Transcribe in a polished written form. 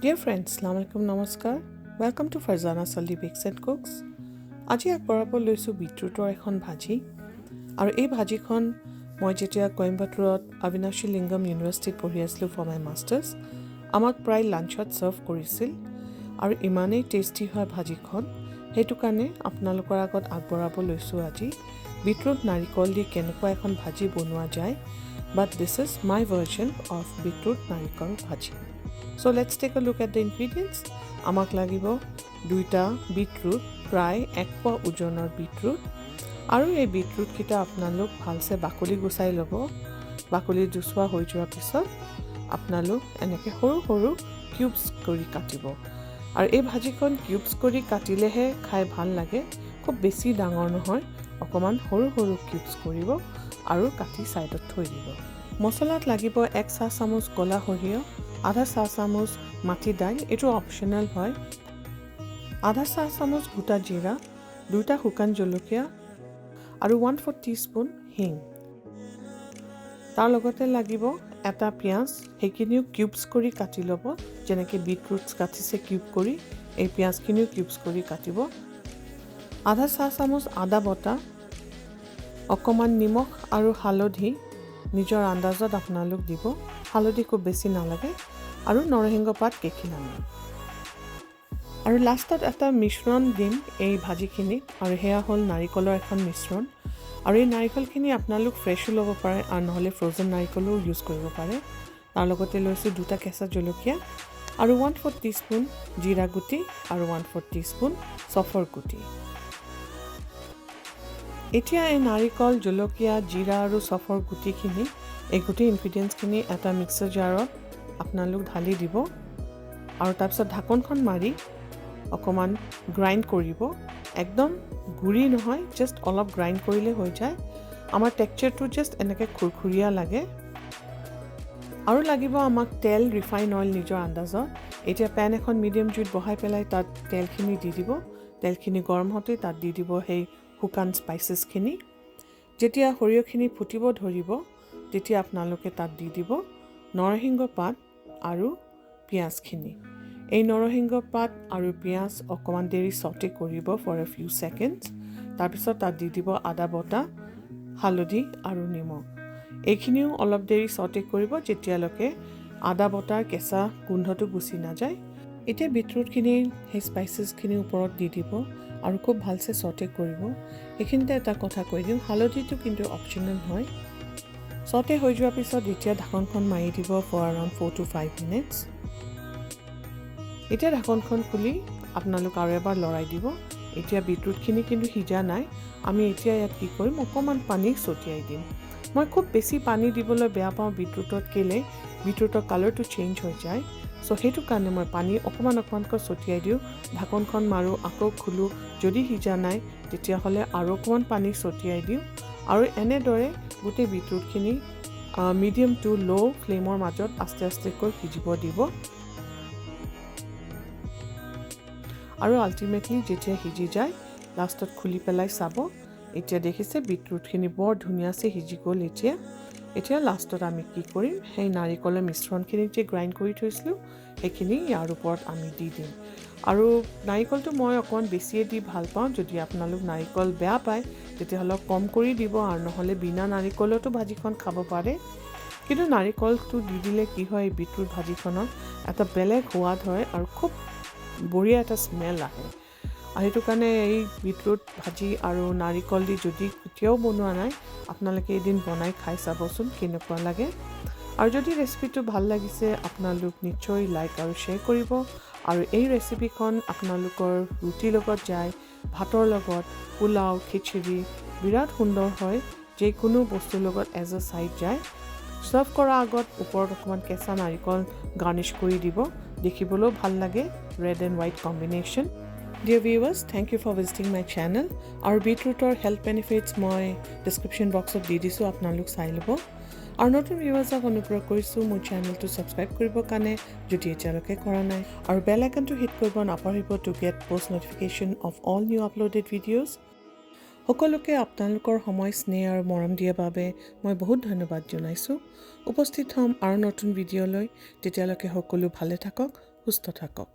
Dear friends, ছালাম আলাইকুম, নমস্কাৰ। Welcome to Farzana Salli Bakes and Cooks. আজি আগবঢ়াব লৈছোঁ বিটৰুটৰ এখন ভাজি। আৰু এই ভাজিখন মই যেতিয়া কইম্বাটুৰত অবিনাশী লিংগম ইউনিভাৰ্চিটিত পঢ়ি আছিলোঁ ফৰ my masters, আমাক প্ৰায় লাঞ্চত ছাৰ্ভ কৰিছিল আৰু ইমানেই টেষ্টি হয় ভাজিখন। সেইটো কাৰণে আপোনালোকৰ আগত আগবঢ়াব লৈছোঁ আজি বিটৰুট নাৰিকল দি কেনেকুৱা এখন ভাজি বনোৱা যায়। But this is my version of beetroot নাৰিকল ভাজি। So let's take a look at the ingredients. আমাক লাগিব দুইটা বিটৰুট, প্ৰায় 1 পোৱা ওজনৰ বিটৰুট। আৰু এই বিটৰুটকেইটা আপোনালোক ভালছে বাকলি গুচাই ল'ব। বাকলি গুচোৱা হৈ যোৱাৰ পিছত আপোনালোক এনেকৈ সৰু সৰু কিউবছ কৰি কাটিব। আৰু এই ভাজিখন কিউবছ কৰি কাটিলেহে খাই ভাল লাগে। খুব বেছি ডাঙৰ নহয়, অকণমান সৰু সৰু কিউবছ কৰিব আৰু কাটি ছাইডত থৈ দিব। মছলাত লাগিব 1 চাহ চামুচ ক'লা সৰিয়হ, আধা চাহ চামুচ মাটি দাইল, এইটো অপশ্যনেল হয়, আধা চাহ চামুচ গোটা জিৰা, দুটা শুকান জলকীয়া আৰু 1/4 টিস্পুন হিং। তাৰ লগতে লাগিব এটা পিঁয়াজ, সেইখিনিও কিউবছ কৰি কাটি ল'ব। যেনেকৈ বিটৰুটছ কাটিছে কিউব কৰি, এই পিঁয়াজখিনিও কিউবছ কৰি কাটিব। আধা চাহ চামুচ আদা বটা, অকণমান নিমখ আৰু হালধি নিজৰ আন্দাজত আপোনালোক দিব। হালধি খুব বেছি নালাগে। আৰু নৰসিংহ পাত কেইখিলামান। আৰু লাষ্টত এটা মিশ্ৰণ দিম এই ভাজিখিনিত আৰু সেয়া হ'ল নাৰিকলৰ এখন মিশ্ৰণ। আৰু এই নাৰিকলখিনি আপোনালোক ফ্ৰেছো ল'ব পাৰে আৰু নহ'লে ফ্ৰ'জেন নাৰিকলো ইউজ কৰিব পাৰে। তাৰ লগতে লৈছোঁ দুটা কেঁচা জলকীয়া আৰু 1/4 টিস্পুন জিৰা গুটি আৰু 1/4 টিস্পুন চফৰ গুটি। এতিয়া এই নাৰিকল, জলকীয়া, জিৰা আৰু চফৰ গুটিখিনি, এই গোটেই ইনগ্ৰিডিয়েণ্টছখিনি এটা মিক্সাৰ জাৰত আপোনালোক ঢালি দিব আৰু তাৰপিছত ঢাকনখন মাৰি অকণমান গ্ৰাইণ্ড কৰিব। একদম গুড়ি নহয়, জাষ্ট অলপ গ্ৰাইণ্ড কৰিলে হৈ যায়। আমাৰ টেক্সচাৰটো জাষ্ট এনেকৈ খুৰখুৰীয়া লাগে। আৰু লাগিব আমাক তেল, ৰিফাইন অইল নিজৰ আন্দাজত। এতিয়া পেন এখন মিডিয়াম জুইত বহাই পেলাই তাত তেলখিনি দি দিব। তেলখিনি গৰম হওঁতে তাত দি দিব সেই শুকান স্পাইচেছখিনি। যেতিয়া সৰিয়হখিনি ফুটিব ধৰিব, তেতিয়া আপোনালোকে তাত দি দিব নৰসিংহ পাত আৰু পিঁয়াজখিনি। এই নৰসিংহ পাত আৰু পিঁয়াজ অকণমান দেৰি চটে কৰিব ফৰ এ ফিউ ছেকেণ্ডছ। তাৰপিছত তাত দি দিব আদা বটা, হালধি আৰু নিমখ। এইখিনিও অলপ দেৰি চটে কৰিব, যেতিয়ালৈকে আদা বটাৰ কেঁচা গোন্ধটো গুচি নাযায়। এতিয়া বিটৰুটখিনি সেই স্পাইচেছখিনিৰ ওপৰত দি দিব আৰু খুব ভালছে চটে কৰিব। এইখিনিতে এটা কথা কৈ দিওঁ, হালধিটো কিন্তু অপশ্যনেল হয়। চটে হৈ যোৱাৰ পিছত এতিয়া ঢাকনখন মাৰি দিব for around 4 to 5 minutes. এতিয়া ঢাকনখন খুলি আপোনালোক আৰু এবাৰ লৰাই দিব। এতিয়া বিটৰুটখিনি কিন্তু সিজা নাই। আমি এতিয়া ইয়াত কি কৰিম? অকণমান পানী ছটিয়াই দিম। মই খুব বেছি পানী দিবলৈ বেয়া পাওঁ বিটৰুটত। কেলৈ? বিটৰুটৰ কালাৰটো চেঞ্জ হৈ যায়। চ' সেইটো কাৰণে মই পানী অকণমান অকণমানকৈ ছটিয়াই দিওঁ, ঢাকনখন মাৰোঁ, আকৌ খোলোঁ। যদি সিজা নাই, তেতিয়াহ'লে আৰু অকণমান পানী ছটিয়াই দিওঁ। আৰু এনেদৰে গোটেই বিটৰুটখিনি মিডিয়াম টু ল' ফ্লেমৰ মাজত আস্তে আস্তেকৈ সিজিব দিব। আৰু আল্টিমেটলি যেতিয়া সিজি যায়, লাষ্টত খুলি পেলাই চাব। এতিয়া দেখিছে, বিটৰুটখিনি বৰ ধুনীয়াছে সিজি গ'ল। এতিয়া লাষ্টত আমি কি কৰিম? সেই নাৰিকলৰ মিশ্ৰণখিনি যে গ্ৰাইণ্ড কৰি থৈছিলোঁ, সেইখিনি ইয়াৰ ওপৰত আমি দি দিম। আৰু নাৰিকলটো মই অকণমান বেছিয়ে দি ভাল পাওঁ। যদি আপোনালোক নাৰিকল বেয়া পায়, তেতিয়াহ'লে কম কৰি দিব আৰু নহ'লে বিনা নাৰিকলতো ভাজিখন খাব পাৰে। কিন্তু নাৰিকলটো দি দিলে কি হয়, এই বিটৰুট ভাজিখনত এটা বেলেগ সোৱাদ হয় আৰু খুব বঢ়িয়া এটা স্মেল আহে। আৰু সেইটো কাৰণে এই বিটৰুট ভাজি আৰু নাৰিকল দি যদি কেতিয়াও বনোৱা নাই, আপোনালোকে এদিন বনাই খাই চাবচোন কেনেকুৱা লাগে। আৰু যদি ৰেচিপিটো ভাল লাগিছে, আপোনালোক নিশ্চয় লাইক আৰু শ্বেয়াৰ কৰিব। আৰু এই ৰেচিপিখন আপোনালোকৰ ৰুটিৰ লগত যায়, ভাতৰ লগত, পোলাও, খিচিৰি, বিৰাট সুন্দৰ হয়। যিকোনো বস্তুৰ লগত এজ এ ছাইড যায়। ছাৰ্ভ কৰাৰ আগত ওপৰত অকণমান কেঁচা নাৰিকল গাৰ্নিছ কৰি দিব। দেখিবলৈও ভাল লাগে, red and white combination. Dear viewers, thank you for visiting my channel. আৰু বিটৰুটৰ হেল্থ বেনিফিটছ মই ডিছক্ৰিপশ্যন বক্সত দি দিছোঁ, আপোনালোক চাই ল'ব। আৰু নতুন ভিউৱাৰ্ছক অনুগ্ৰহ কৰিছোঁ মোৰ চেনেলটো ছাবস্ক্ৰাইব কৰিবৰ কাৰণে, যদি এতিয়ালৈকে কৰা নাই। আৰু বেল আইকনটো হিট কৰিব নাপাহৰিব to get post notification of all new uploaded videos. সকলোকে আপোনালোকৰ সময়, স্নেহ আৰু মৰম দিয়াৰ বাবে মই বহুত ধন্যবাদ জনাইছোঁ। উপস্থিত হ'ম আৰু নতুন ভিডিঅ'লৈ। তেতিয়ালৈকে সকলো ভালে থাকক, সুস্থ থাকক।